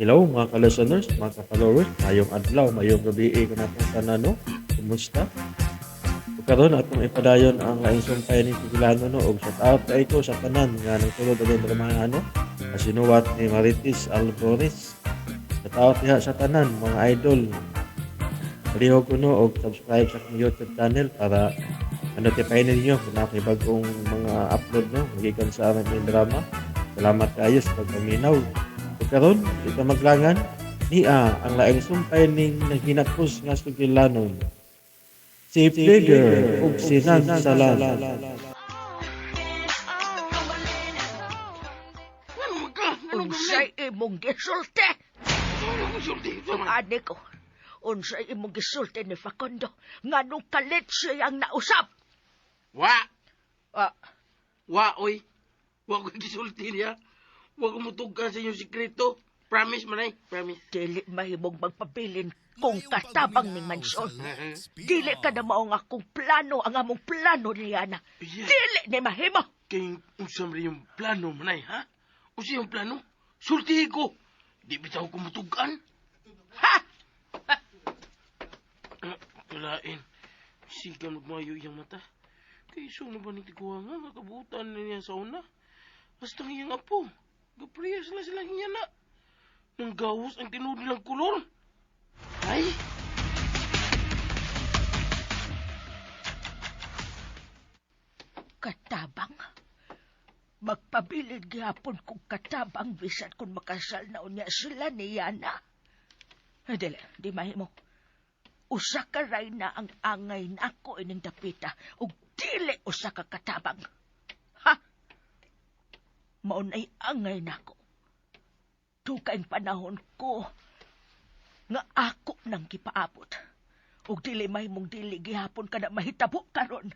Hello mga ka-listeners, mga ka-followers, mayong adlaw, mayong gabi kanatong tanan, no? Kumusta? Ug karon atong ipadayon ang laing sumpay ning Sugilano, no, ug shout out kay ko sa tanan nga nagsulod og drama, no? Sinuwat ni Marites Alboris. Shout out diha sa tanan mga idol. Palihog ko, no, og subscribe sa akong YouTube channel para notify ninyo kung ako'y bagong mga upload, no, gikan sa aming drama. Salamat kaayo sa pagpaminaw. Ug karon, di ka maglangan, nia ang laing sumpay ning naghinakos nga sugilanon. Si Flicker ug si Nansalan. Unsay imong gisulti? Ani ko. Unsay imong gisulti ni Facundo? Nganong kalit siyang nausap? Wa! Ah, Wa, oy. Wa ko gisulti niya. Wa ko mutugkan sa inyong sikreto. Promise, manay. Promise. Dili mahimong magpabilin kung katabang ning mansyon. Dili ka na mao nga akong plano ang among plano ni Ana. Yeah. Dili ni mahimo. Kay unsa man yung plano, manay, ha? Unsa yung plano? Sultihi ko. Di bitaw ko mutugan. Ha? Ah, kalain. Siga magmayo iyang mata. Kay iso na ba ni tiguha nga kakabutan na niya sa una? Basta ang iyang apo. Gapriyas na sila niya na. Nang gawas ang tinuod nilang kolor. Ay! Katabang? Magpabilin gihapon kung katabang bisan kung makasal na unya sila ni Yana. Eh, dili, di mahimo. Usa ka na ang angay nako ining dapita ug dili usa ka katabang. Ha? Mao na'y angay nako. Tukaing panahon ko nga ako nang gipaabot. Ug dili mahimong dili gihapon kada mahitabo karon.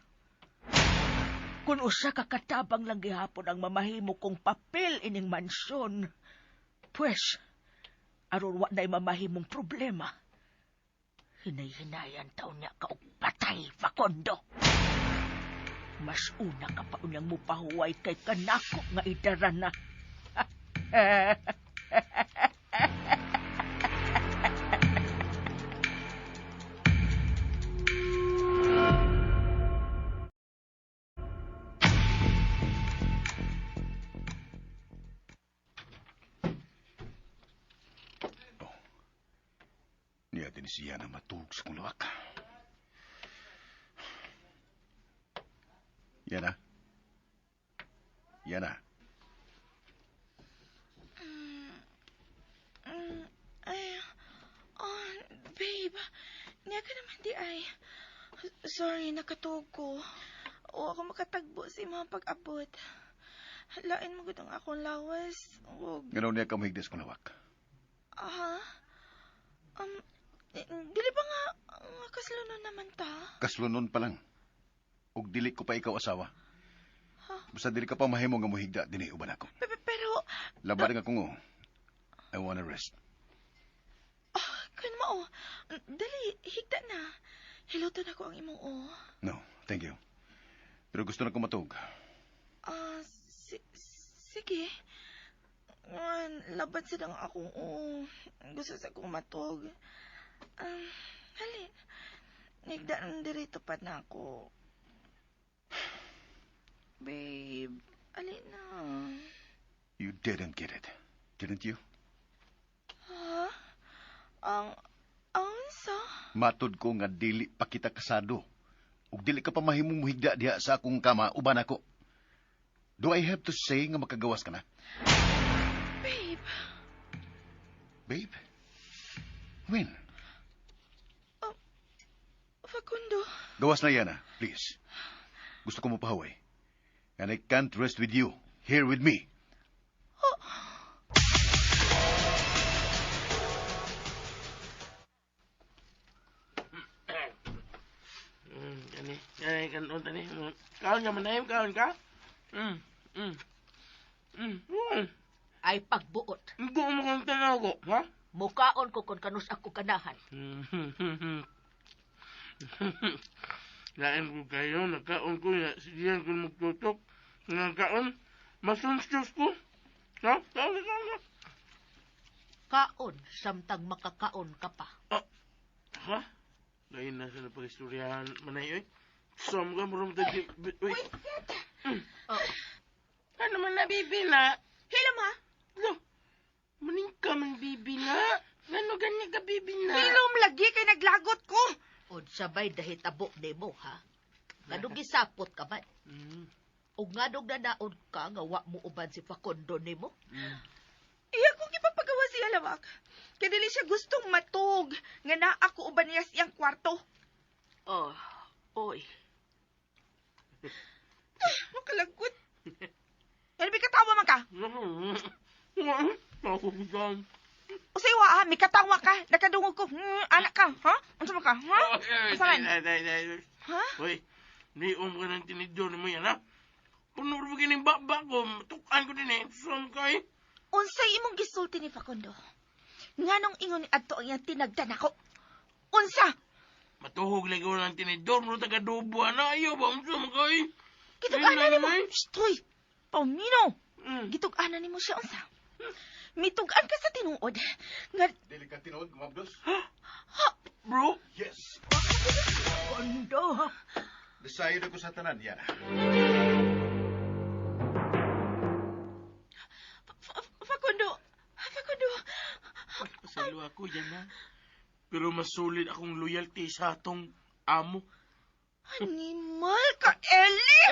Kung usa ka katabang lang gihapon ang mamahimo kong papel ining mansyon, pues, aron wa na'y mamahimong problema. Hinay-hinayan taon niya ka og patay, Facundo. Mas una ka pa unyang mupahuway kay kanako nga idara na. Niya din siya na matug sa kong lawak. Yana. Yana. Ay, oh, babe. Niya ka naman di ay. Sorry, nakatuog ko. O ako makatagbo sa imong pag-abot. Lain mo gud ang akong lawas. Og, Ngano niya ka mahigda sa kong lawak? ah, dili ba nga, nga kaslunon naman ta? Kaslunon pa lang. Ug dili ko pa ikaw asawa. Basta dili ka pa mahimo nga mohigda dinhi uban ako. Pero, Laban nga kung I wanna rest. Oh, kun mao. Dali, higda na. Hiluton ako ang imong o. No, thank you. Pero gusto na ko matug. Ah, sige. Ngan, laban sa ang akong o. Gusto sa kong matug. Hali. Higda na dirito pa na ako. Babe, ali na. You didn't get it, didn't you? Ha? Ang unsa? Matod ko nga dili pa kita kasado. Ug dili ka pa mahimong mohigda diha sa akong kama uban ako. Do I have to say nga makagawas ka na? Babe, Babe? When? Facundo. Gawas na, Yana, please. Gusto ko mapahaway. And I can't rest with you. Here with me. Kani, kani, kanon tani. Kaon ka manay, kaon ka? Ay pagbuot. Hindi mo kang tanaw ko, ha? Mukaon ko kung kanus ako ganahan. Lain ko kayo, nagkaon ko, sigihan ko magtutok. Nagkaon, masunstyos ko. Ha? Kaon, kaon, kaon. Kaon samtang makakaon ka pa. Ha? Lain na sa napag-istoryahan, manay, oy. Sam ka, murong tagi. Uy. Oh, Ano man na, bibi na? Hilom ha? Lo, maning ka man, bibi na. Ngano ganyan ka, bibi na? Hilom lagi kay naglagot ko. Unsa bay dahitabo nimo ha? Nganong gisapot ka man? Ug nganong nanaon ka nga wa mo uban si Facundo nimo? Iya kong gipapagawa siya lawak. Kay dili siya gustong matug nga naa ako uban niya sa iyang kwarto. Oh, oy. Makalagot. Ano may katawa man ka? Ako dyan. Usay wa ha, may katawa ka. Nakadungog ko. Anak ka, ha? Unsa man ka, ha? Unsa man? Ha? Hoy, niom ka ng tinidor mo yan, ha? Puno ba kining bakbak ko? Tukan ko din eh. Sam ka eh. Unsay imong gisulti ni Facundo? Nganong ingon ni adto ang iyang tinagdan ako? Unsa? Matuhog lagi ko ng tinidor mo taga-dubo, ana. Ayaw ba? Unsa man ka eh? Gitug-anan nimo. Ay, Shh, tuy. Paumino. Mm. Gitug-anan nimo siya unsa? Mitug-an ka sa tinuod. Nga Dili ka tinuod, Mabdos? Bro, Yes. Facundo. Desayo na ko sa tanan, Yana. Facundo, Facundo. pasalo ako yan, ha? Pero masulit akong loyalty sa atong amo. Animal ka, Ellie!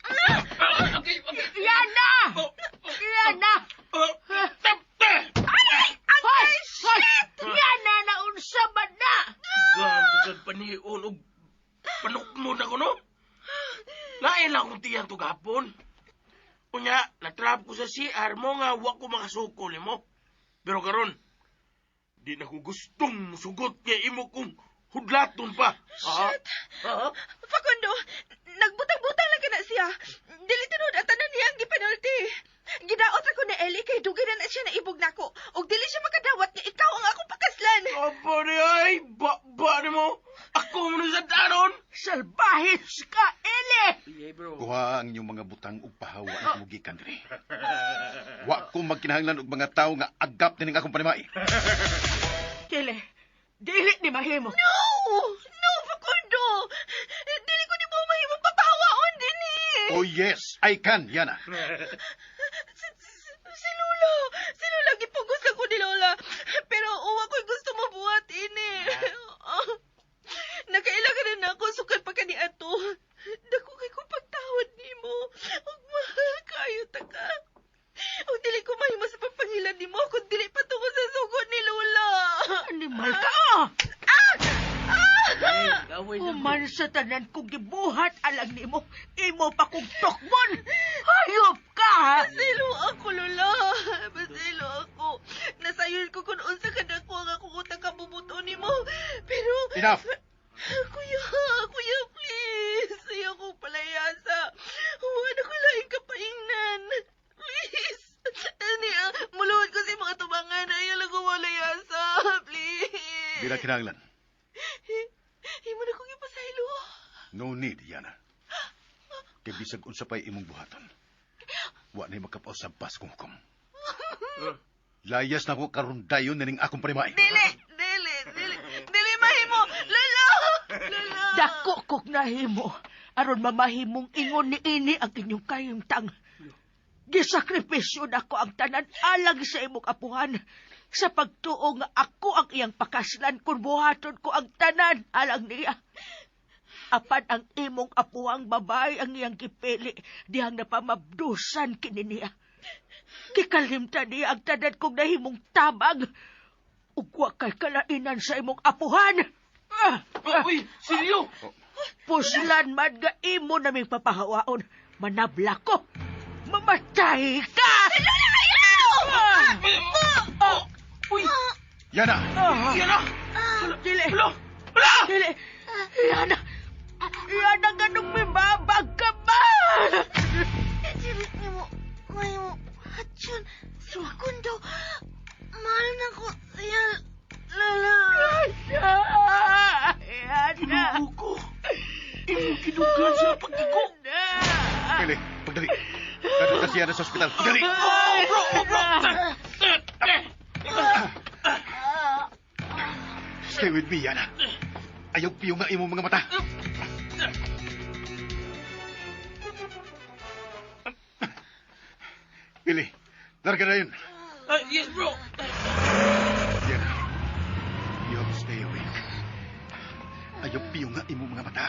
Okay, okay. Yana! Oh, Yana! oh, tap, tap. Aray! Aray! Shit! Yana na unsa man na? Gam, sa panion og panukmod ako, no? Lain lang akong tiyan to gapon. Unya, natrap ko sa CR mo nga wa ko makasukol nimo. Pero karon, di na ko gustong musugot kay imo kong hudlaton pa. Shit! Ah, Facundo, nagbutang-butang lang ka na siya. Dili tinuod at tanan niya ang gipanulti. Gidaot ako ni Ellie kay dugay na na siya naibog nako. Ug dili siya makadawat nga ikaw ang akong pakaslan. Apa ni ay, ba ni mo? Ako mo na sa daron. Salbahis ka, Eli! Yeah, bro. Kuha ang inyong mga butang ug pahawa ang mugikan diri. Wa ko magkinahanglan og mga tawo nga agap nining akong panimai. Dili. Dili ni mahimo. No! No, Facundo! Dili ko nimo mahimong papahawaon din eh. Oh yes, I can, Yana. Si Lola! Si Lola, gipugos ako ni Lola. Pero uwa ko'y gusto mabuhat ini. Nakaila ka na ako, sukad pa ka ni ato. Dako kay ko pagtawad nimo. Ug mahal kayo ta ka. Ug dili ko mahimo sa pagpangilan nimo kung dili pa tungo sa sugo ni Lola. Animal ka! Human sa tanan kong gibuhat alang nimo, imo pa kong tukmon. Hayop ka! ha? Paselo ako, Lola. Paselo ako. Nasayon ko kung unsa ka dako ang akong utang kabubuto nimo. Pero Enough! Kuya, kuya, please. Ayaw kong palayasa. Huwag ako laing kapaingnan. Please. Ani, muluhod ko sa mga tubangan. Ayaw lang ko malayasa. Please. Di na kinahanglan. Imo na kong ipasaylo. No need, Yana. Kay bisag unsa pa'y imong buhaton. Wa na'y makapaw sa bas kong hukom. Layas na ko karon dayon nining akong panimai. Dili, dili, dili. Dili mahimo. Lolo! Lolo! Dako kog nahimo aron mamahimong ingon ni ini ang inyong kahimtang. Gisakripisyo nako ang tanan alang sa imong apuhan sa pagtuo nga ako ang iyang pakaslan kung buhaton ko ang tanan alang niya. Apan ang imong apuhang babae ang iyang gipili dihang napamabdusan kini niya. Kikalimtan niya ang tanan kong nahimong tabang ug wa kay kalainan sa imong apuhan. Ah! Uy, seryo? Puslan man nga imo naming papahawaon. Manabla ko. Mamatay ka! Ah! Oh, uy, Yana! Ah! yan na. Dili! Hello! Hala! Dili! Yana! Yana, ganong mibabag ka ba? Dili nimo mahimo hatyon si Facundo. Mahal na ko siya, Lola. Yana! Yana! Ginugo ko. Imong gidugan sa pagkigo. Yana! Eli, pagdali. Kadto ka si Yana sa ospital. Pagdali! Oh, bro, oh, bro. Stay with me, Yana. Ayaw piyong nga imong mga mata. Billy, larga na yun. Yes, bro. Yana, you have to stay awake. Ayaw piyong nga imong mga mata.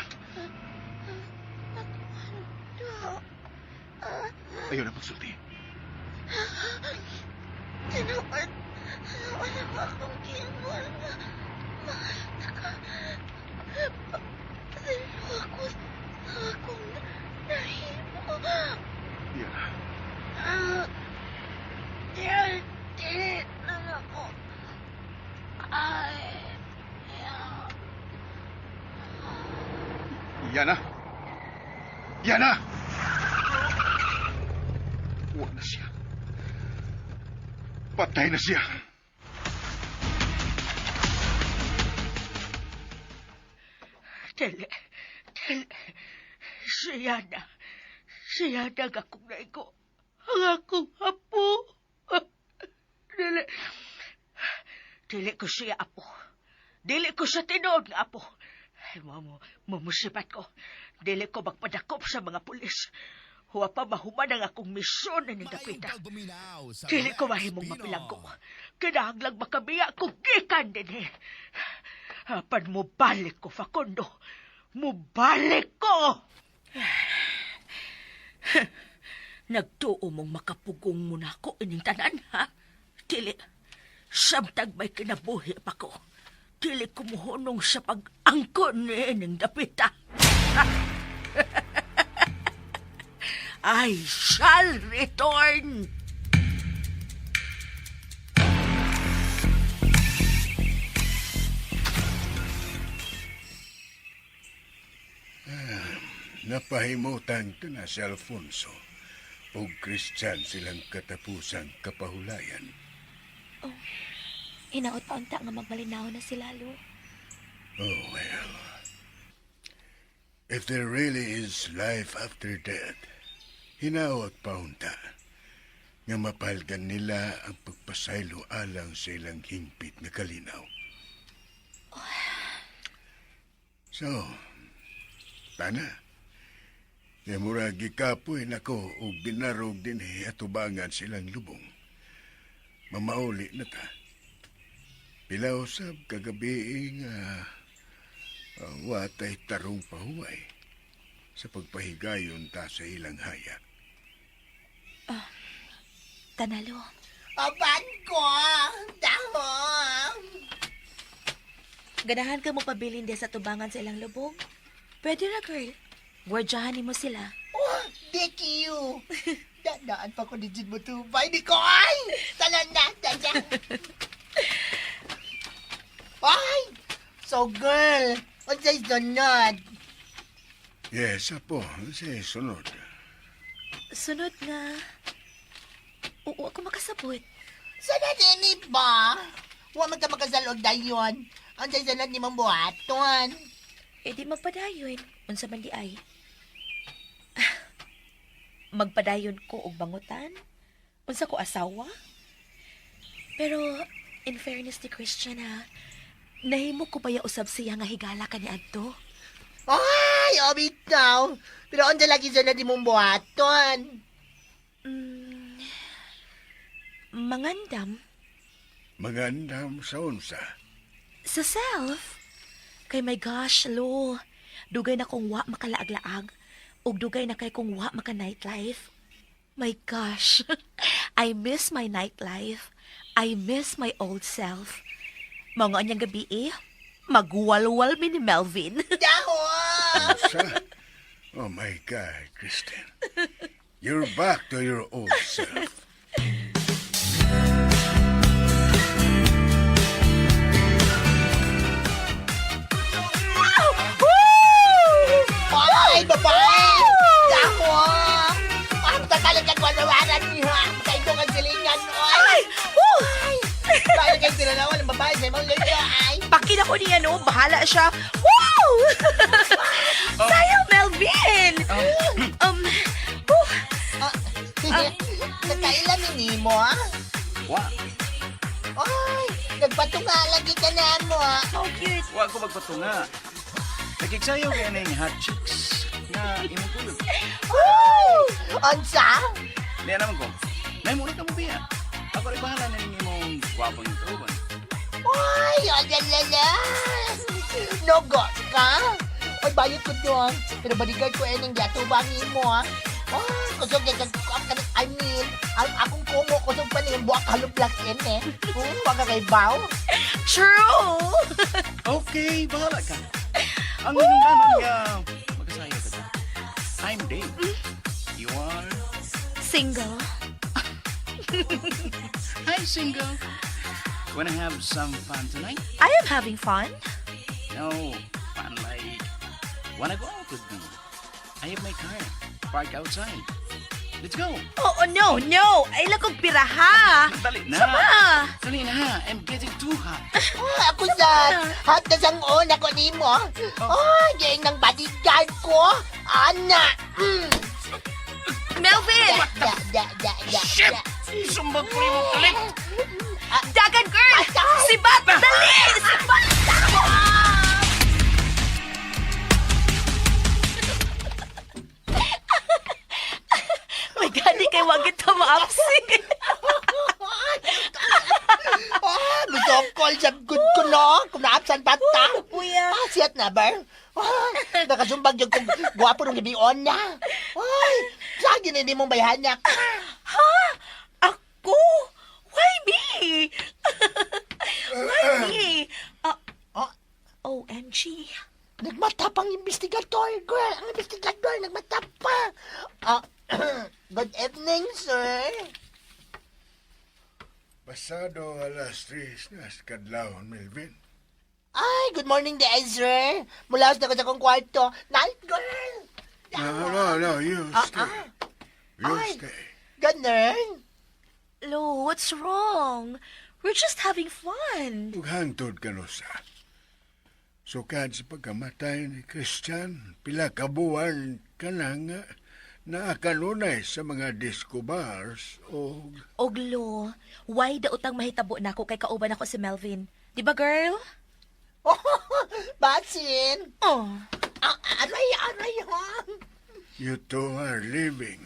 Ayaw na pagsulti. Tinuod, wala ba akong gingon? Mahal na ka. Pasalo ako sa akong nahimo. Yana, Ah, dili, dili na ako. Ay, yeah. Yana! Yana! Wa na siya. Patay na siya. Dili, dili. Siya na. Siya na ang akong naigo. Ang akong apo. Dili. Dili ko siya apo. Dili ko sa tinuod nga apo. Ay, mamo, mamusipat ko. Dili ko magpadakop sa mga pulis. Huwa pa mahuman ang akong misyon na dapita. Dili ko mahimong mapilanggo. Kinahanglang makabiya ko gikan dinhi. Apan mobalik ko, Facundo. Mobalik ko! Nagtuo mong makapugong mo na ako ining tanan, ha? Dili. Samtang may kinabuhi pa ko. Dili ko muhunong sa pag-angkon ni ining dapita. I shall return! Napahimutan ka na si Alfonso ug Christian silang katapusang kapahulayan. Hinaot pa unta nga magmalinaw na sila, Lo. Oh, well. If there really is life after death, hinaot pa unta nga mapalgan nila ang pagpasaylo alang sa ilang hingpit na kalinaw. So, tana. Kaya murag gikapoy nako og binarog dinhi atubangan silang lubong. Mamauli na ta. Pila usab kagabi nga watay tarong pahuway sa pagpahigayon ta sa ilang haya. Tanalo. Aban ko! Dahon! Ganahan ka mo pabilin di sa tubangan sa ilang lubong? Pwede ra, girl. Gwardyahan nimo sila. Oh, thank you! Dadaan pa ko ni Jin mo tubay ni ko ay! Talan na! Tadya! Ay! So girl, unsay sunod? Yes, apo. Si sunod. Sunod nga. Oo, ako makasabot. Sunod ini ba? Wa man ka makasal og dayon. Unsay sunod ni mong buhaton? E di magpadayon. Unsa man di ay. Ah, magpadayon ko og bangutan. Unsa ko asawa? Pero in fairness ni Christian ha, nahimo ko baya usab siya nga higala kani adto. Ay, oh, bitaw. Pero unsa lagi sunod ni mong buhaton? Mangandam Magandam sa unsa. sa self. Kay my gosh, lo. Dugay na kong wa makalaag-laag. Ug dugay na kay kong wa maka nightlife. My gosh, I miss my nightlife. I miss my old self. Mga anyang gabi eh, magwalwal mi ni Melvin. Dahon! Unsa? Oh my God, Kristen. You're back to your old self. Ay, babae! Dahon! Ang takalag ang walawaran niya. Kay ko ang silingan, oy. Ay! Woo! Bakit kayo sinanawan ng babae sa imong luyo, ay? Pakin ako niya, no? Bahala siya. Wow! Sayang, Melvin! Oh, Ah, nakailan ni Nemo, ah? Wa. Ay, Nagpatunga lagi ka na mo. So cute. Wa ko magpatunga. Nagigsayo kay ning hot chicks nga imong kuyog. Woo! Unsa? Diya naman ko. Nay muna ka mo biya. Ako rin bahala na ning imong gwapong kauban. Uy, alalala. Nogo ka? Uy, bayot ko doon. Pero bodyguard ko ening giatubang imo, ah. Oh, kusog kay kag ang I mean, ang akong kumo kusog pa ni buak hollow block in eh. Wa ka kay baw. True. Okay, bahala ka. Ang hinungdanon nga magkasayo ka ta. I'm Dave. You are? Single. Hi, single. Wanna have some fun tonight? I am having fun. No, fun like wanna go out with me? I have my car parked outside. Let's go. Oh, no, no. Ay lang kong piraha. Dali na. Sama. Dali na. I'm getting too hot. Ah, ako sa hot na sang on ako nimo. Oh, gaing ng bodyguard ko. Ana. Melvin! Da, da, da, da, Shit! da. Sumbag ko yung kalit. Dagan girl! Si Bat! Dali! Si Bat! My God, di kay wag ito maapsi. Ah, musokol sa good ko no. Kung naapsan pa ta. Kuya. Ah, siyat na ba? Ah, nakasumbag yung kung gwapo nung gibion na. Ay, sa hindi mong bayhanyak. Ha? Ako? Why me? Why me? Ah, Oh, OMG. nagmata pang investigador, girl. Ang investigador, nagmata pa. Ah, good evening, sir. Pasado 3:00 na sa kadlawon, Melvin. Ay, good morning, day, sir. Mula sa ko sa akong kwarto. Night, girl. No, no, no, you stay. You Ay. stay. Ganun. Lo, what's wrong? We're just having fun. Ug hangtod ka no sa. Sukad sa pagkamatay ni Christian, pila ka buwan ka na nga naakanunay sa mga disco bars o Oglo, why da utang mahitabo nako kay kauban ako si Melvin? Di ba, girl? Oh, basin. Oh. Ah, aray, aray, ha? you two are leaving.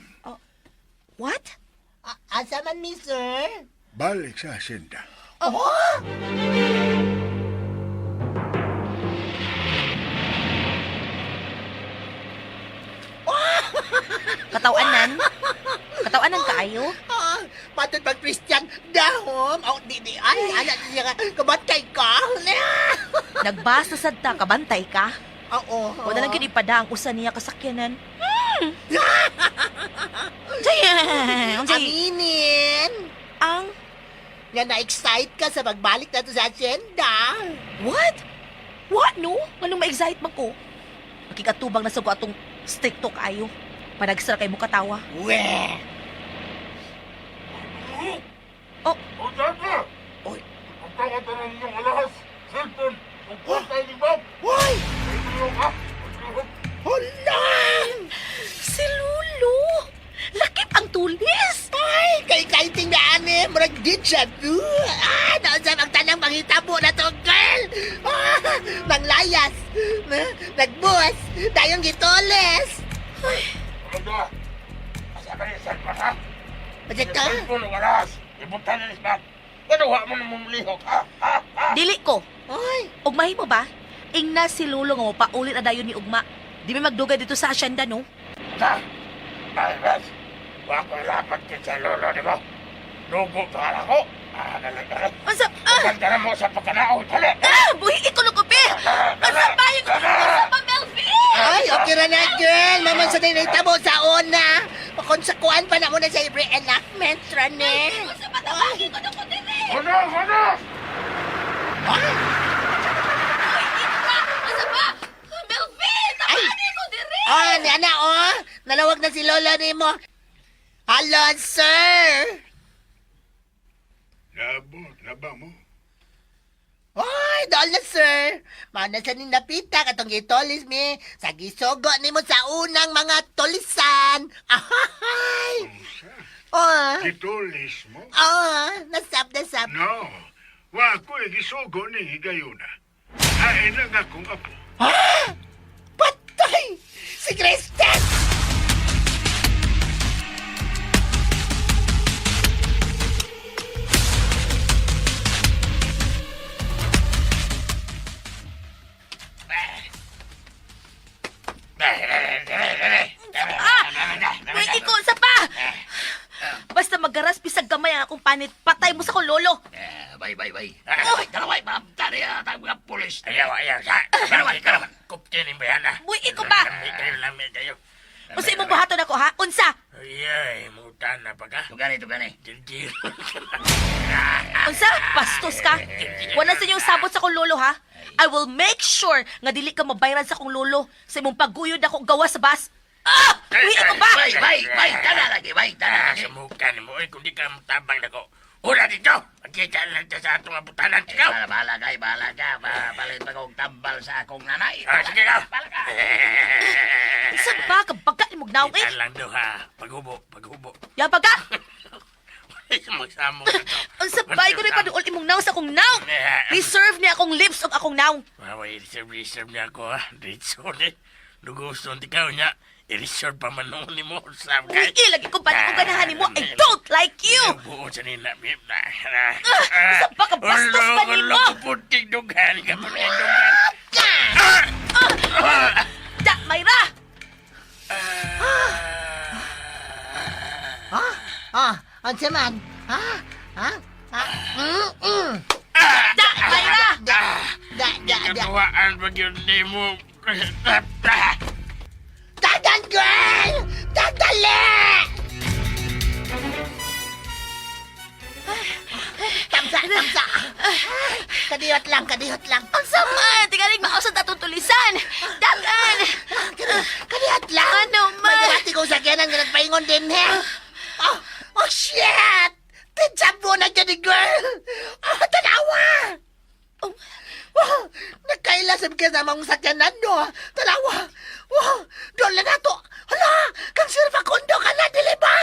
What? Ah, asa man mi, sir? Balik sa asinda. Oh! Katawanan? Katawanan kaayo? Ah, matod pag Christian, dahom. Oh, di, di, ay, anak siya ka. Kabantay ka. Nagbasa sad ta, kabantay ka? Oo. Wala lang gyud ipada ang usa niya kasakyanan. Hmm. Unsay? Unsay? Aminin. Ang Nga na-excite ka sa pagbalik nato sa asyenda. what? What no? Nganong ma-excite man ko? Makikatubang na sa ko atong stricto kaayo. Panagsara kay mo katawa. Weh! Oh, O, dati! Oy. Ang takatanan niyong alahas, cellphone, ang kwarta ni Bob! Hoy! Ay, ka! Hala! si Lulu! Lakip ang tulis! Ay, kay exciting na ani, murag deja vu. Ah, nausap ang tanang panghitabo na to, girl. Ah, nanglayas, nagbuwas, tayong gitulis. Ano Asa ka ni cellphone, ha? Bakit ka? Cellphone ang alahas! Ibuntan na ni Bob! Ganuha mo na mong lihok, ha? Ha? Ha? Dili ko. Ay, Ug mahimo ba? Ingna si Lolo nga mopaulit na dayon ni Ugma. Di mi magdugay dito sa asyenda, no? Ta! Ay, bes! Wa ko lapat kit sa lolo, di ba? Lugo pa ako! Ah, dali, dali. Unsa? Ah! Ganda na mo sa pagkanaon, dali! Ah! Buhi ko lukupi! Unsa ba yung... Unsa ba, Melvin? ay, okay ra na, girl. Maman sa dinahitabo sa una. Makonsakuan pa na muna sa reenactment, rane. Unsa ba tawagin ko ko diri? Ano? Ano? Ay, Unsa ba? Melvin! Tawagin ko diri! oh, ni ana, oh. Nalawag na si Lolo nimo. Hello, sir. Nabot na ba mo? Ay, dool na, sir. Mana sa ning napita katong gitulis mi sa gisugo nimo sa unang mga tulisan. Ahay! Unsa? Oh, Gitulis mo? oh, nasap, nasap. No. Wa ko'y gisugo ning higayuna. Hain ang akong apo. Patay! Si Kristen! Ah! Uy, ikaw, sa pa! Basta magaras bisag gamay ang akong panit, patay mo sa akong lolo. Bay, bay, bay. Oh! Dalaway, ma'am. Tari, tayong mga pulis. Ayaw, ayaw. Dalaway, karaman. Kupti ni bayana. Uy, ikaw ba? Kayo lami kayo. Unsa imong buhaton ako, ha? Unsa? Ay, mutan na pa ka. Tugani, tugani. Jirjir. Unsa? Bastos ka? Wala sa inyong sabot sa akong lolo, ha? I will make sure nga dili ka mabayran sa akong lolo sa imong pagguyod ako gawa sa bus. Ah! Uy, ikaw ba? Bay, bay, bay. Tara lagi, bay. Tara Ah, lagi. sa mukha ni mo. Ay, kung di ka mutabang na ko. Ura dito! Magkita lang ta sa atong abutanan. Ikaw! Bahala, bahala ka, bahala ka. Palit pa kong tambal sa akong nanay. Ah, sige ka! Bahala ka. Unsa ba? Kabaga imong naong, eh. Kita lang daw ha. Paghubo, paghubo. Yabag ka? Magsamo ka to. Unsa ba? Ikaw na ipaduol imong naong sa akong naong. Reserve niya akong lips ug akong naong. Maway, reserve, reserve niya ako ha. Diretso ni. Luguson di ka niya. I-reserve pa man noon ni mo. Sabi Uy, lagi ko ba kung ganahan nimo? I don't like you! Buo sa nila. Ah, isa pa ka, bastos pa nimo. Puting dugan. Kaputing dugan. Da, Mayra! Ha? Ah, unsa man? Ha? Ha? Ha? Mm, mm. Da, Mayra! Da, da, da, da. Katuwaan pag yun ni mo. Dadan, girl! Dadali! Tamsa, tamsa. Kadiyot lang, kadiyot lang. Unsa man? Tingalig mausad atong tulisan. Dagan! Kadiyot lang. Ano man? May dati kong sakyanan nga nagpaingon din, he. Oh, oh, shit! Tinsambo na dyan ni girl! Oh, tanawa! Oh. Oh, nagkaila sa bigyan sa mga sakyanan, no? Tanawa! Oh, doon lang nato! Hala! Kang Sir Facundo ka na, dili ba?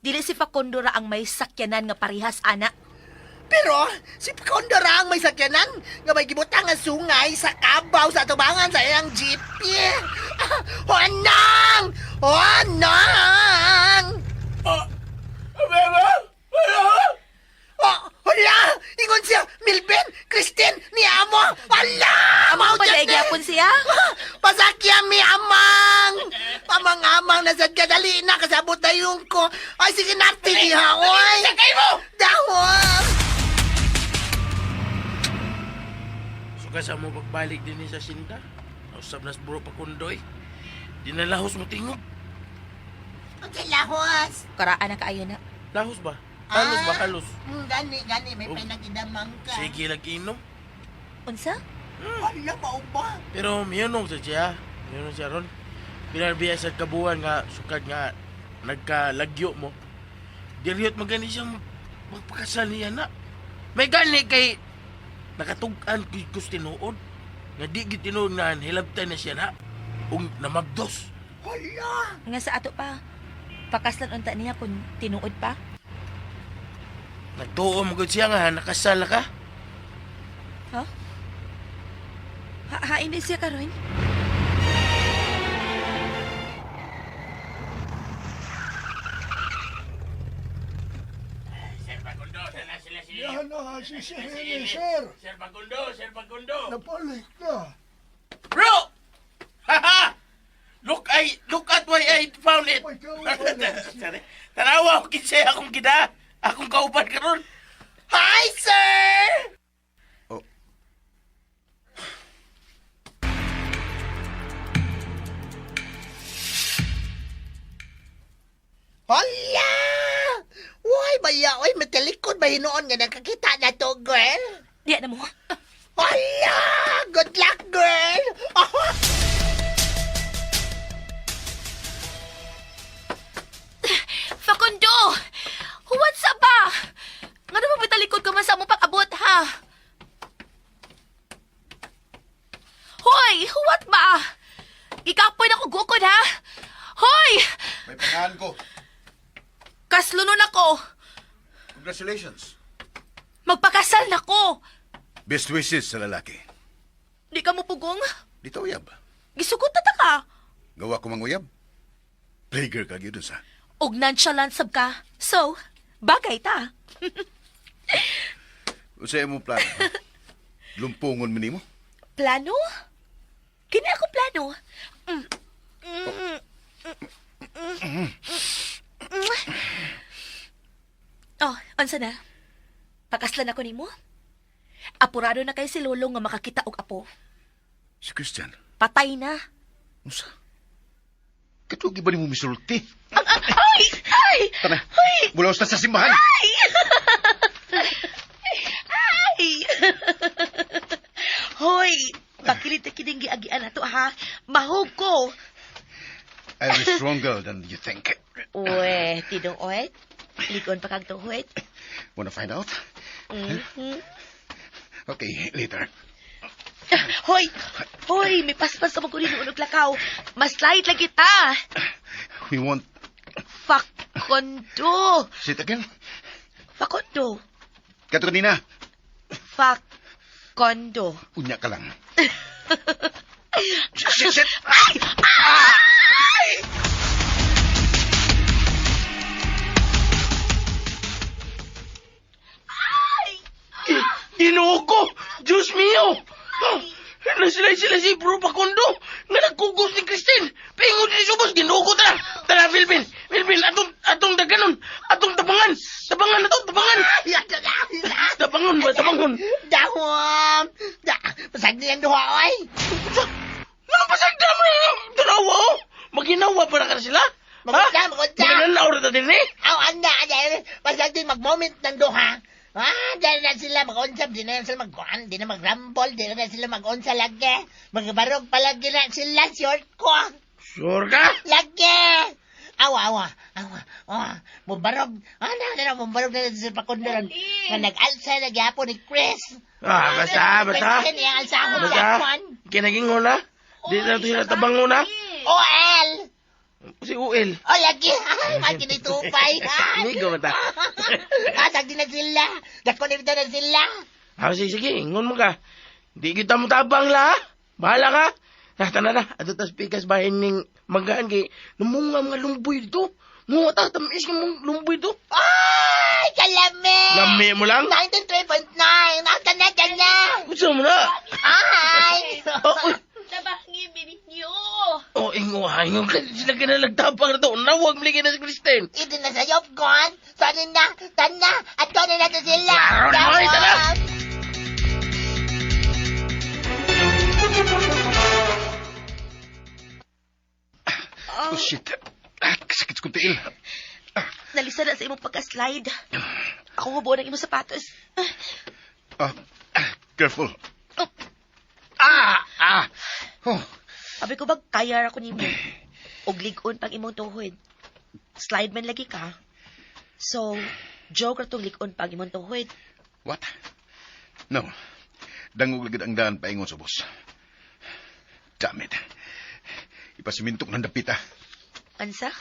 Dili si Facundo ra ang may sakyanan nga parihas, ana. Pero si Facundo ra ang may sakyanan nga may gibutang nga sungay sa kabaw sa tubangan sa iyang jeep. Yeah. Ah, Honang! Honang! Oh, Beba! Ano? Oh, hala! Ingon siya, Milvin, Christine, ni amo! Hala! Amang Mao dyan pa gyapon siya? Pasakya mi amang! Pamang-amang na sad kadali na kasabot na yung ko. Ay, sige natin diha, oy! Sakay mo! Dahon! Suka sa mo pagbalik din sa sinta. Usab nas buro pa kundoy. Di na lahos mo tingog. Okay, lahos. Karaan na kaayo na. Lahos ba? Halos ba? Halos. Gani, gani. May Oh. pinagidamang ka. Sige lagi inom. Unsa? Hala, mao ba? Pero miyunong sa siya. Miyunong siya ron. Pinarbiya sa kabuan nga sukad nga nagkalagyo mo. Diriyot magani siya magpakasal niya na. May gani kay nakatug-an kay kus tinuod. Nga di gid tinuod nga hilabtan na siya na. Ug namabdos. Hala! Nga sa ato pa. Pakaslan unta niya kung tinuod pa. Nagtuo mo gud siya nga nakasal ka. Ha? Ha hain din siya karon? Sir Facundo, sana sila si Yan na, si Sir, sir. Sir Facundo, Sir Facundo. Napalik na. Bro! Haha! Look I look at why I found it. My God, Sorry. Tanawa ko kinsay akong gida. Akong kauban karon. Hi, sir! Oh. Hala! Uy, baya, uy, matalikod ba hinuon nga nakakita na to, girl? Diya na mo. Hala! Good luck, girl! Oh, Facundo! Huwad sa ba? Nga naman ba talikod ka man sa among pag-abot, ha? Hoy! Huwad ba? Ikapoy na ko gukod, ha? Hoy! May pangalan ko. Kaslunon ako. Congratulations. Magpakasal na ko. Best wishes sa lalaki. Di ka mo pugong. Dito uyab. Gisugot na ta ka. Gawa ko mang uyab. Playgirl ka gyud sa. Og nonchalant sab ka. So, bagay ta. Usa imong plano, ha? Lumpungon mi nimo? Plano? Kini ako plano. Mm. Mm. Mm. Mm. Oh, unsa na? Pakaslan ako nimo? Apurado na kay si Lolo nga makakita og apo. Si Christian. Patay na. Unsa? Katugi ba nimo misulti? Ang, ang, ay! Ay! Tara, mulaos na sa simbahan. Ay! Hoy, pakilit na kining giagian na to ha. Mahog ko. I'm stronger than you think. Uwe, tidong oet. Ligon pa kag tuhod. Wanna find out? Mhm. Okay, later. Hoy, hoy, may paspas ka magkunin og lakaw. Mas light lang kita. We want... Fakondo. Say it again. Fakondo. Kato kanina. Fakondo. Unya ka lang. Shit, shit, shit! Ginoo ko! Diyos mio! Nasila sila si Bro Pakondo nga nagkugos ni Christine. Pingon ni Subos, ginoo ko tara. Tara, Philbin. Philbin, atong, atong daganon. Atong tabangan. Tabangan na to, tabangan. Tabangon ba, tabangon. Dahom! Da, pasag nilang duha, oy! Ano pa sa dama na tanawa, oh? Maginawa para ka sila? Magunta, magunta. Magnanaw ra ta din eh. Aw, anda, anda, pasag din mag-moment ng duha. Ah, dahil na sila mag-unsa, di na sila mag-kuan, di na mag-rumble, di na sila mag-unsa lagi. Magbarog palagi na sila, short ko. Sure ka? Lagi! Awa, awa, awa, awa. Mubarog, ah, na, na, na, mubarog na sila pakundaran. Nga nag-alsa, nagyapon ni Chris. Ah, basta, basta. Christian, iyang alsahon Basta. sa akon. Kinaging na. Di na to sila tabangon na. OL! Si UL. Oh, lagi! Ay, makinitupay! Migo ba ta? Asag din na sila! Dako na na sila! Ah, sige, sige, ingon mo ka. Di kita mo tabang la, ha? Bahala ka. Ah, tana na, ato tas pikas bahin ning magaan kay namunga mga lumboy dito. Munga ta, tamis nga mong lumboy dito. Ay, kalami! Lami mo lang. 93.9! Ang tana, tana! Gusto mo na. Ay! Oh, uy. Tabangi ninyo. Oh, ingo, ha, ingo ka. Sila ka na nagtabang na to. Nawag mo na si Kristen. Ito na sa Yopgon! Sorry na! Tana! At na natin sila! Klaro na, oy, tara! Oh, shit. Ah, kasakit sa kong tiil. Nalisa na sa imong pagka-slide. Ako hubo ng imong sapatos. Ah, ah, careful. Oh. Ah! Ah! Oh, Sabi ko ba, kaya ra ko nimo. Og lig-on pag imong tuhod. Slide man lagi ka. So, joke ra tong lig-on pag imong tuhod. what? No. Dangog lagi ang daan paingon sa bus. Damn it. Ipasimintok ng dapit, ah. Ansa?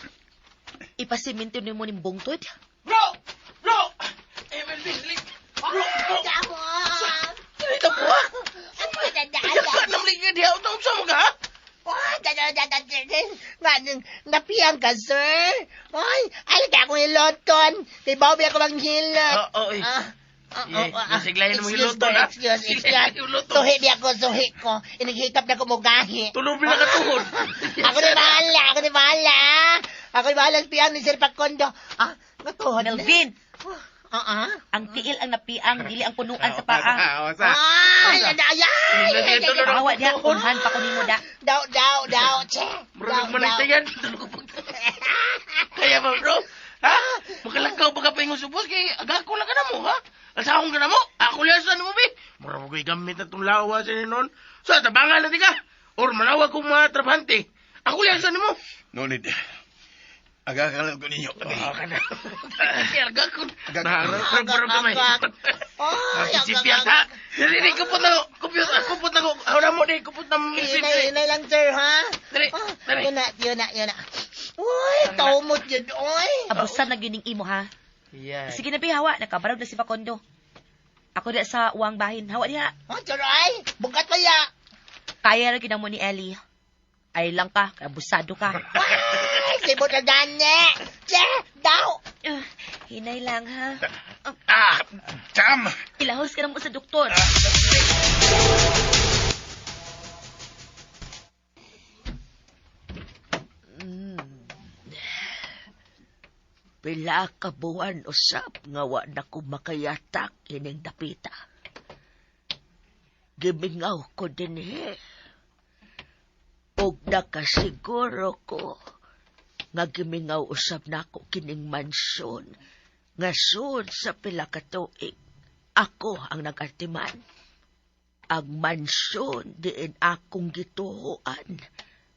Ipasiminto nimo ning bungtod? Bro! Bro! Eh, Melvin, dali. Bro, bro. Damon! Dali ta po, ha? Tana! Ka, namlig ka diha. Unsa mo ka, ha? Oh, tana, tana, tana. Nga, napiyang ka, sir. Ay, alika akong hiloton. Kay Bobby ako manghilot. Oo, oh, eh. Ah, ah, Yeah, oh, ah, nasiglayan mo excuse hiloton, ko, ah. Excuse, Siglayan excuse. mo hiloton. Suhi di ako, suhi ko. Inighikap na kumugahi. Tulog na katuhod. Ako ni bahala, ako ni bahala. Ako ni bahala sa piyang ni Sir Pacondo. Ah, natuhod na. Melvin, Ah, ah. ang tiil ang napiang, dili ang punuan sa paa. Ay, ay, ay, ay, ay, ay. Awa diha, kunhan pa ko nimo da. Daw, daw, daw, che. Daw, Murag man daw. nagtayan. Kaya ba, bro? Ha? Makalakaw ba ka pa yung subos? Kaya agako lang ka na mo, ha? Asahong ka na mo? Ako lang sa mo, bi. Murag mo ko'y gamit na itong lawa sa nun. So, tabangan na di ka. Or manawag kong mga trabahante. Ako lang sa mo. No need. Aga ka lang ko ninyo. Ah, ka na. Agako. Agako. Naharap kamay. Ay, Si Piat, ha? Dali, dali, kupot na ko. Kupot, kupot na ko. Ahora mo, di, kupot na mo. Hinay, hinay lang, sir, ha? Dali, Ah, dali. Yun na, yun na, yun na. Uy, taumot yun, uy. Abusan na gyud ning imo ha. Yeah. Sige na bihawa, nakabarog na si Facondo. Ako diha sa uwang bahin. Hawa diha. Oh, charay! Bungkat pa ya! Kaya ra mo ni Ellie. Ay lang ka, kay abusado ka. Ay, sibot na gani! Che! Daw! Hinay lang, ha? Ah! Jam! Ilahos ka na mo sa doktor. Pila ka buwan usab nga wa na ko makayatak ining dapita. Gimingaw ko dinhi. Og nakasiguro ko nga gimingaw usab nako kining mansyon nga sud sa pila ka tuig ako ang nag-artiman. Ang mansyon diin akong gituoan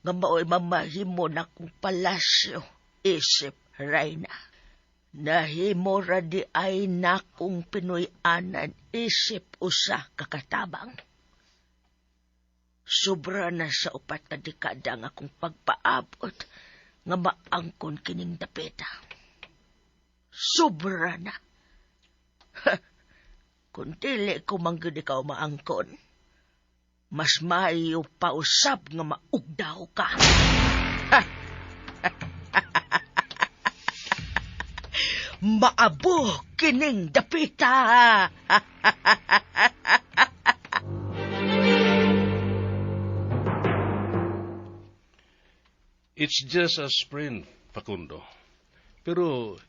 nga mao'y mamahimo nakong palasyo isip reyna. Nahimo ra di ay nakong Pinoy-anan isip usa ka katabang. Sobra na sa 4 ka dekada ang akong pagpaabot nga maangkon kining dapita. Sobra na. Kung dili ko man gyud ikaw maangkon, mas maayo pa usab nga maugdaw ka. Maabo kining dapita. It's just a sprain, Facundo. Pero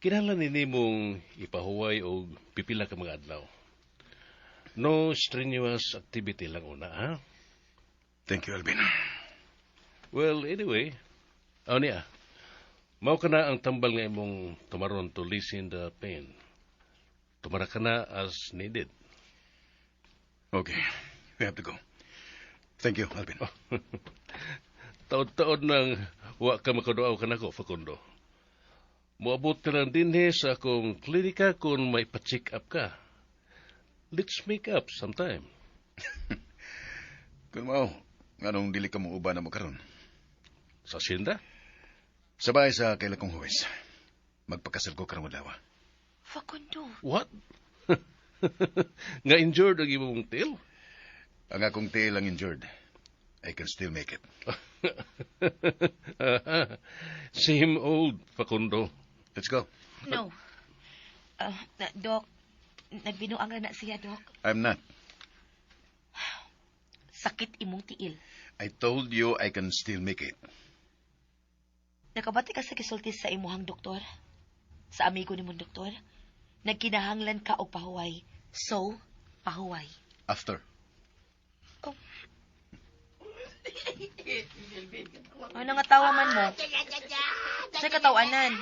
kinahanglan nini mong ipahuway og pipila ka mga adlaw. No strenuous activity lang una, ha? Thank you, Alvin. Well, anyway, aw niya. Mao ka na ang tambal nga imong tumaron to lessen the pain. Tumara ka na as needed. Okay, we have to go. Thank you, Alvin. Taod-taod nang wa ka makaduaw ka nako, Facundo. Moabot ka lang dinhi sa akong klinika kung may pa-check up ka. Let's make up sometime. Kung mao, nganong dili ka mo uban na mo karon? Sa asyenda? Sabay sa kaila kong huwes. Magpakasal ko karong adlaw. Facundo. What? Nga injured ang imong tail? Ang akong tail ang injured. I can still make it. Same old, Facundo. Let's go. No. Doc, nagbinuang na siya, Doc. I'm not. Sakit imong tiil. I told you I can still make it. Nakabati ka sa gisulti sa imuhang doktor? Sa amigo nimong doktor? Nagkinahanglan ka og pahuway. So, pahuway. After. Oh. Ano nga tawa man mo? Sa katawanan.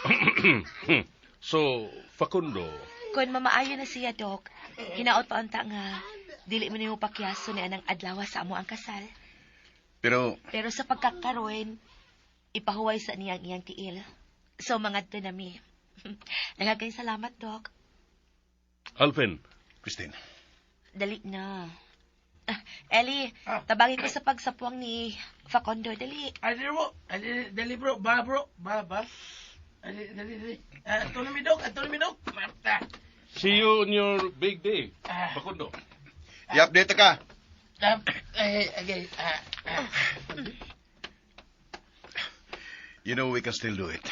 So, Facundo. Kung mamaayo na siya, Doc, hinaot pa unta nga, dili mo nimo pakyaso ni anang adlaw sa amo ang kasal. Pero sa pagkakaroon, ipahuway sa niyang iyang tiil. So, mangadto nami. Nagagay salamat, Doc. Alvin. Christine. Dali na. Ellie, tabagi ko sa pagsapuang ni Facundo. Dali. Ay, bro. Ay, dali, bro. Ba, bro. Ba, ba. Ay, dali, dali. Ato na mi, Doc. Ato na mi, Doc. See you on your big day, Facundo. I-update ka. Okay. You know we can still do it.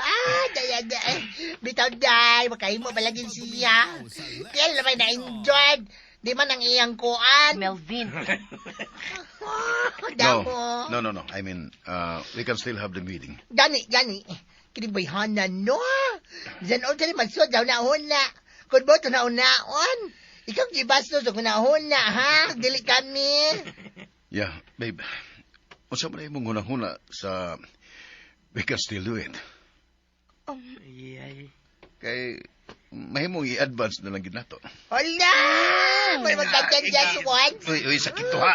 Ah, day, day. Bitaw, day. Makahimo palagi siya. Kaya naman na-enjoy. Di man ang iyang kuan. Melvin. No, no, no, no. I mean, we can still have the meeting. Gani, gani. Kini bayhanan, no? Diyan o dyan, magsod, daw na-huna. Kung boto na-unaon. Ikaw gibasto sa kuna-huna, ha? Dili kami. Yeah, babe. Unsa man imong hunahuna sa we can still do it. Yeah. Kay mahimong i-advance na lang gid nato. Hala! May magkatyan just once. Uy, uy, sakit to ha.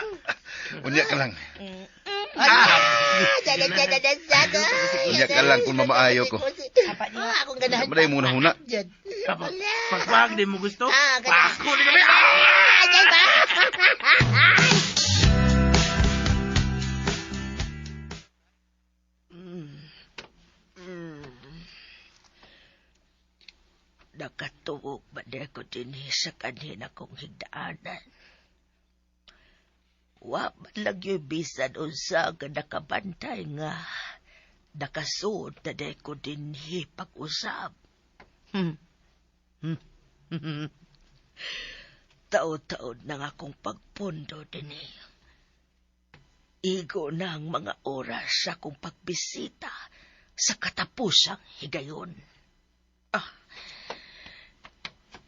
Unya ka lang. Hala! Unya ka lang kung mamaayo ko. Akong ganahan. Maday mong hunahuna. Pagpag, di mo gusto? Pako ni kami! Ay, ba? na ko dinhi sa kanina kong higdaanan. Wa man lang yung bisan unsa nga nakabantay nga nakasuod na day ko dinhi pag-usab. Taod-taod na nga akong pagpundo dinhi. Igo na ang mga oras sa akong pagbisita sa katapusang higayon. Ah,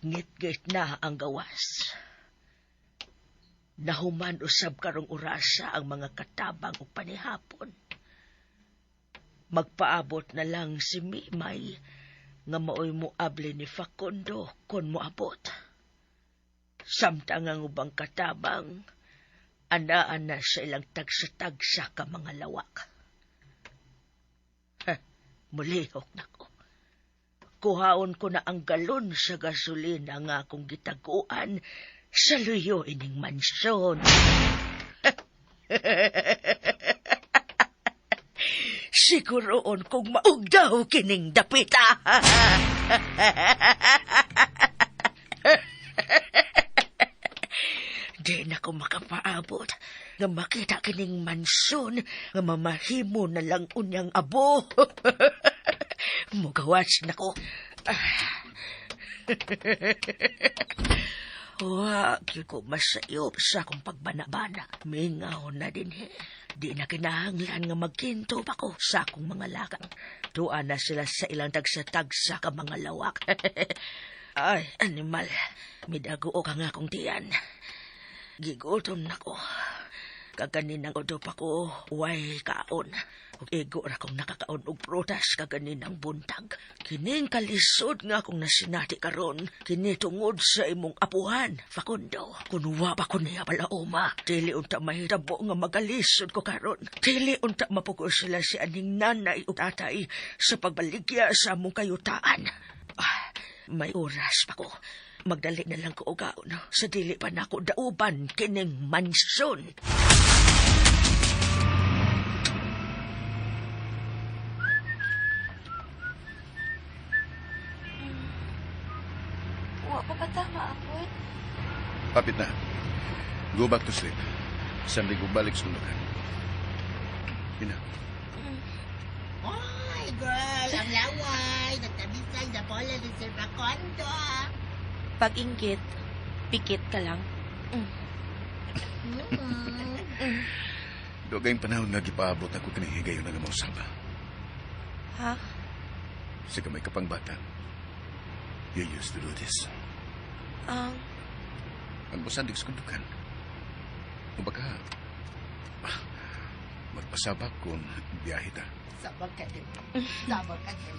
ngit-ngit na ang gawas. Nahuman usab karong orasa ang mga katabang ug panihapon. Magpaabot na lang si Mimay nga maoy moabli ni Facundo kon moabot. Samtang ang ubang katabang, anaan na sa ilang tagsa-tagsa ka mga lawak. Ha, mulihok na ko. Kuhaon ko na ang galon sa gasolina nga akong gitaguan sa luyo ining mansyon. Siguroon kong maugdaw kining dapita. Di na ko makapaabot nga makita kining mansyon nga mamahimo na lang unyang abo. Mugawas na ko. Wa, gyud ko masayop sa akong pagbanabana. Mingaw na din he. Di na kinahanglan nga magkinto pa ko sa akong mga lakang. Tuwa na sila sa ilang tagsa-tagsa ka mga lawak. Ay, animal. Midago ka nga akong tiyan. Gigutom na ko. Kaganinang udo pa ko, way kaon. Ug igo ra kong nakakaon og prutas kaganinang buntag. Kining kalisod nga akong nasinati karon, kini tungod sa imong apuhan, Facundo. Kun wa pa ko niya palauma, dili unta mahitabo nga magalisod ko karon. Dili unta mapugos sila si aning nanay ug tatay sa pagbaligya sa among kayutaan. Ah, may oras pa ko. Magdali na lang ko og kaon sa dili pa nako dauban kining mansyon. Wa pa ba ta maabot? Papit na. Go back to sleep. Sunday ko balik sa tulugan. Yun na. Oy, girl, ang laway. Nagtabisay na bola ni Sir Facundo. Pag-inggit, pikit ka lang. Dugayng panahon nga gipaabot ako kining higayon nga mausaba. Ha? Sa gamay ka pang bata. You used to do this. Ang Ang musandig sa kundukan. O baka, magpasabak kung biyahe ta. Sabak ka din. Sabak ka din.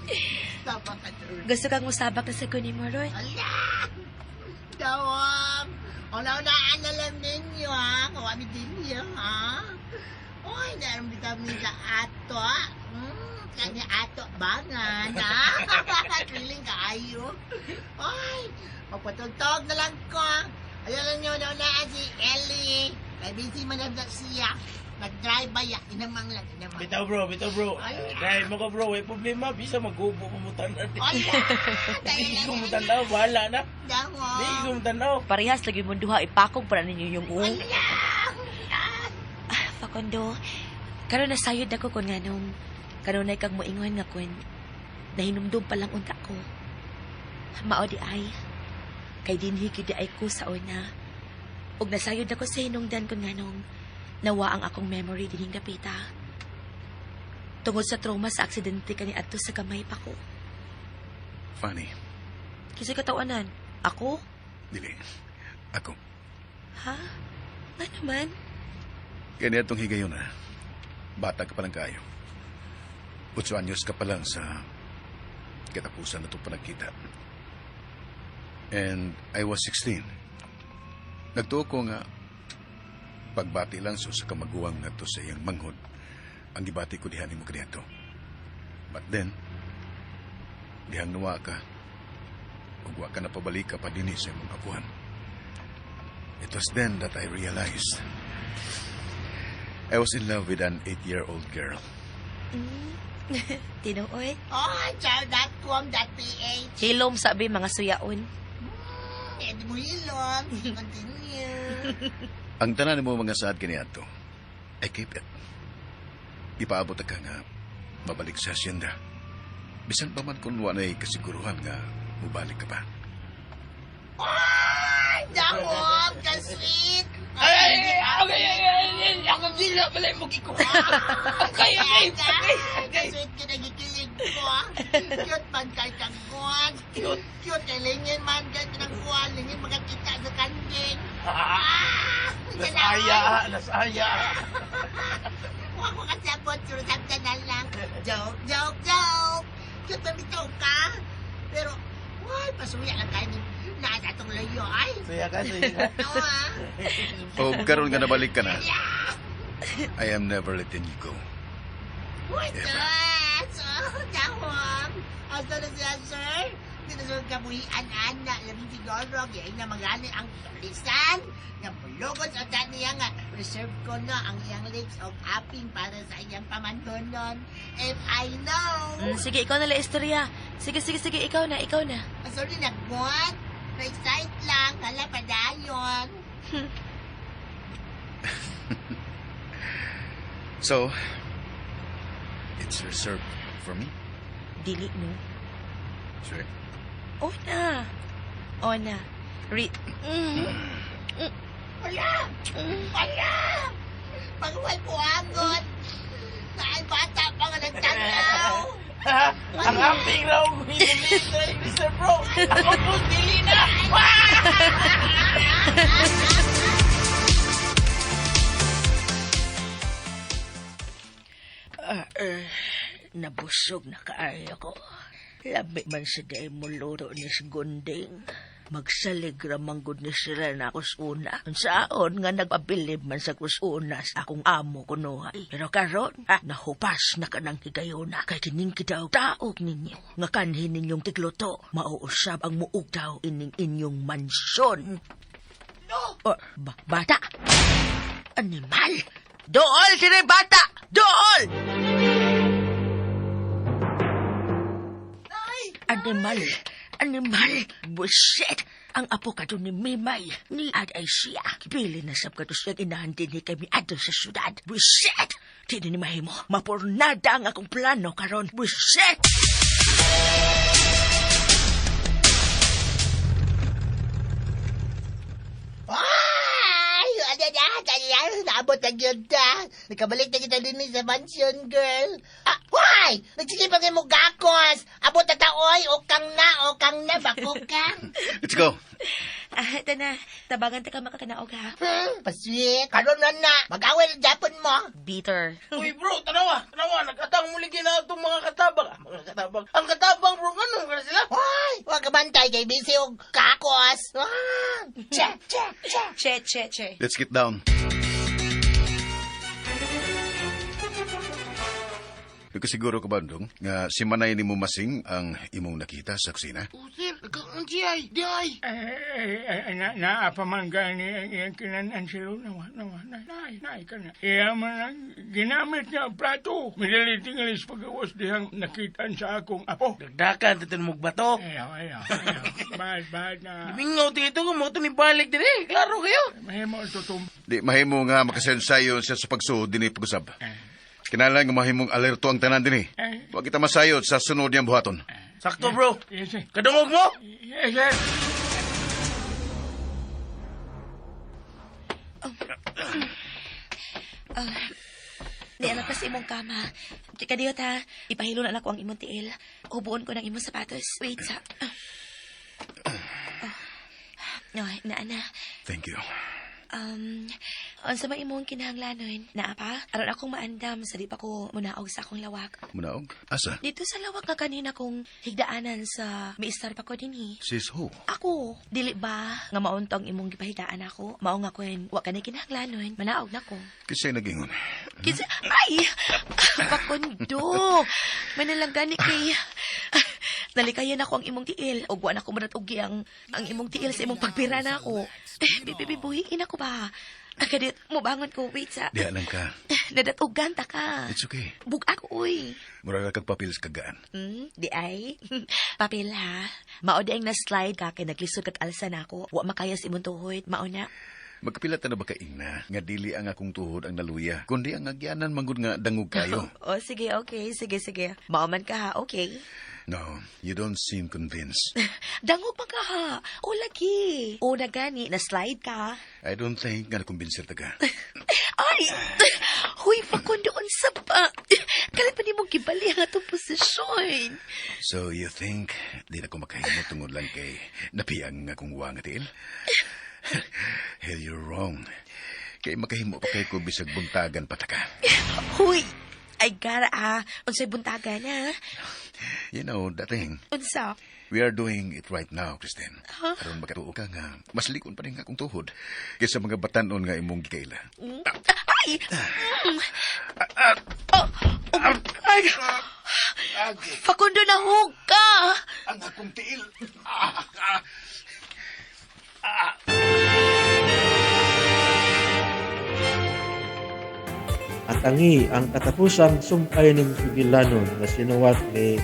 Sabak ka din. gusto kang musabak na sa kunin mo, Roy? Ala! Dawam! Una-unaan na lang ninyo, ha? Kawami din niyo, ha? Uy, naroon vitamin sa ato, ha? Kanya ato bangan, ha? Feeling kaayo. Ay, magpatugtog na lang ko. Ayaw lang nyo, una-unaan si Ellie. Kay busy man na siya. Mag-drive ba ya? Inamang lang, inamang. Bitaw bro, bitaw bro. Ay. Dahil mo ka bro, may problema. Bisa maghubo ko mo tanan. Ala! Di ko mo tanaw, bahala na. Dawam! Di ko mo tanaw. Parehas lagi mong duha, ipakog para ninyo yung uong. Ah, Facundo, karon nasayod ako kung nganong kanunay kag moingon nga kun nahinumdum pa lang unta ko. Mao di ay kay dinhi gyud di ay ko sa una. Ug nasayod ako sa hinungdan kun nganong nawa ang akong memory dinhing dapita. Tungod sa trauma sa aksidente kani adto sa gamay pa ko. Funny. Kinsa katawanan? Ako? Dili. Ako. Ha? Nga naman? Kaya itong higayon na. Bata ka pa lang kayo. 8 anyos ka pa lang sa katapusan na itong panagkita. And I was 16. Nagtuo ko nga pagbati lang sa kamaguwang nga to sa iyang manghod ang gibati ko diha nimo kaniadto. But then, dihang nuwa ka ug wa ka napabalik ka pa dinhi sa imong apuhan. It was then that I realized I was in love with an 8-year-old girl. Tinuod. Oh, chow.com.ph. Hilom sabi mga suyaon. Edi mo hilom. Continue. Ang tanan mo mga saad kaniadto, I keep it. Ipaabot ka nga mabalik sa hacienda. Bisan pa man kung wala'y kasiguruhan nga mubalik ka pa. Ay, dahom! Ka-sweet! Ay, okay, ay, ay, ay, ako dila pala yung magikuha. Okay, okay, okay, okay. Ka-sweet ka nagikilig ko. Cute man kay kang kuwan. Cute. Cute kay lingin man kay kanang kuwan. Lingin makakita sa kanding. Ah! Nasaya, nasaya. Huwag mo kasabot, surusap ka na lang. Joke, joke, joke. Cute na bitaw ka. Pero, why, pasuya lang kayo ni nasa atong layo, ay. Saya ka, saya ka. No, ah. O karon nga nabalik ka na, I am never letting you go. Uy, sir! Oh, dahom! Asa na siya, sir? Di na siya kabuhian, ana. Labing siguro, gaya na magani ang tulisan. Nga mulugod sa ta niya nga, reserve ko na ang iyang lips o aping para sa iyang pamanhonon. If I know. Sige, ikaw na la istorya. Sige, sige, sige, ikaw na, ikaw na. Ah, sorry, nagbuhat. Na-excite lang. Hala, padayon. So, it's reserved for me? Dili, no? Sure. O na. O na. Wala! Wala! Pagwal buhangon! Naay bata pa nga nagtanaw! Ang amping raw, hinilit na yung Mr. Bro. Ako po, dili na. Nabusog na kaayo ko. Labi man sa day mo luto ni Gunding. Magsalig ramang gud ni sila na ako una. Saon nga nagpabilib man sa kusuna sa akong amo kunuhay. Pero karon, nahupas na ka ng higayona. Kay kining kitaw taog ninyo. Nga kanhin ninyong tigluto, mauusab ang muog daw ining inyong mansyon. No! Or, bata! Animal! Dool, sini bata! Dool! Animal! Animal! Buset! Ang apo ka ni Mimay, ni Ad ay siya. Pili na sab ka siyang inahan din ni kami adto sa syudad. Buset! Di ni mahimo. Mapurnada ang akong plano karon. Buset! Ay! Ano na? Naabot na gyud ta. Nakabalik na kita din sa mansion, girl. Ah, why? Nagsige pa mo gakos. Abot na ta, oy. Okang na. Bako ka. Let's go. Ah, tana. Tabangan ta ka makakanaog, ha? Pasweet. Karon na na. Mag-away na Japon mo. Bitter. Uy, bro, tanawa, tanawa. Nag-atang muli gina itong mga katabang. Ah, mga katabang. Ang katabang, bro, ano ka na sila? Ay, huwag ka bantay kay busy og kakos. Ah, che, che, che. Che, che, che. Let's get down. Nagkasiguro ka ba, Dong, nga si Manay ni mo masing ang imong nakita sa kusina? Oh, sir, nagkaroon siya ay. Di ay. Naapaman gani ang iyang kinanan sila. Nawa, nawa, naay, naay ka na. Iya man ang ginamit niya ang plato. Midali tingalis pagawas dihang nakitaan sa akong apo. Dagdakan, tatun mong bato. Ayaw, ayaw, ayaw. Bahad, bahad na. Mingaw dito, kung mo ito ni balik din eh. Klaro kayo. Mahimo ang tutum. Di mahimo nga makasensayo siya sa pagsuod din pag-usab. Kinahanglan nga mahimong alerto ang tanan din eh. Huwag kita masayod sa sunod niyang buhaton. Sakto, bro. Yes, sir. Kadungog mo? Yes, sir. Di anak pa sa imong kama. Kadiyot ha, ipahilo na nako ang imong tiil. Hubuon ko ng imong sapatos. Wait sa... Oh, naa na. Thank you. Unsa man imong kinahanglanon? Naa pa? Aron akong maandam sa di pa ko munaog sa akong lawak. Munaog? Asa? Dito sa lawak nga kanina kong higdaanan sa miistar pa ko dinhi. Sis ho. Ako, dili ba nga maunto ang imong gipahigdaan ako? Mao nga kwen, wa ka na kinahanglanon, manaog na ko. Kisay nagingon. Kinsa ay! Pakundo! Manalang gani kay... Nalikayan ako ang imong tiil. Ug wa na ko madat-ugi ang imong tiil sa imong pagpira na ako. Eh, bibi, buhiin ako ba? Kadit, mubangon ko. Wait sa. Diha lang ka. Nadatugan ta ka. It's okay. Bug ako, uy. Mura ka kag papel sa kagaan. Di ay. Papel ha. Mao di ang na-slide ka kay naglisod kag alsa na ako. Wa makaya sa imong tuhod. Mao na. Magkapila ta na ba ka ingna nga dili ang akong tuhod ang naluya, kundi ang agyanan manggod nga dangog kayo. Oh, sige, okay. Sige, sige. Mao man ka ha, okay. No, you don't seem convinced. Dangog man ka ha. O lagi. O na gani, na-slide ka. I don't think nga nakumbinser ta ka. Ay! Huy, Facundo, unsa pa? Kalit pa nimo gibali ang atong posisyon. So you think di na ko makahimo tungod lang kay napiyang nga akong wa nga tiil? Hell, you're wrong. Kay makahimo pa kay ko bisag buntagan pa ta ka. Huy! Ay, gara ah. Unsay buntagan ha? You know, that thing. Unsa? We are doing it right now, Christine. Huh? Aron makatuo ka nga, mas likon pa rin akong tuhod kaysa mga batanon nga imong gikaila. Ay! Oh, oh my God! Facundo, nahug ka! Ang akong tiil! At tangi ang katapusang sumpay ning sugilanon nga sinuwat ni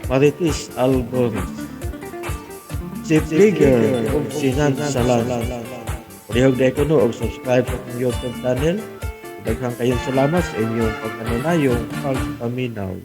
Marites Alboris. Si Flicker ug si Nansalan. Palihog na kuno og subscribe sa akong YouTube channel. Daghang kayong salamat sa inyong pagkanunayong pagpaminaw.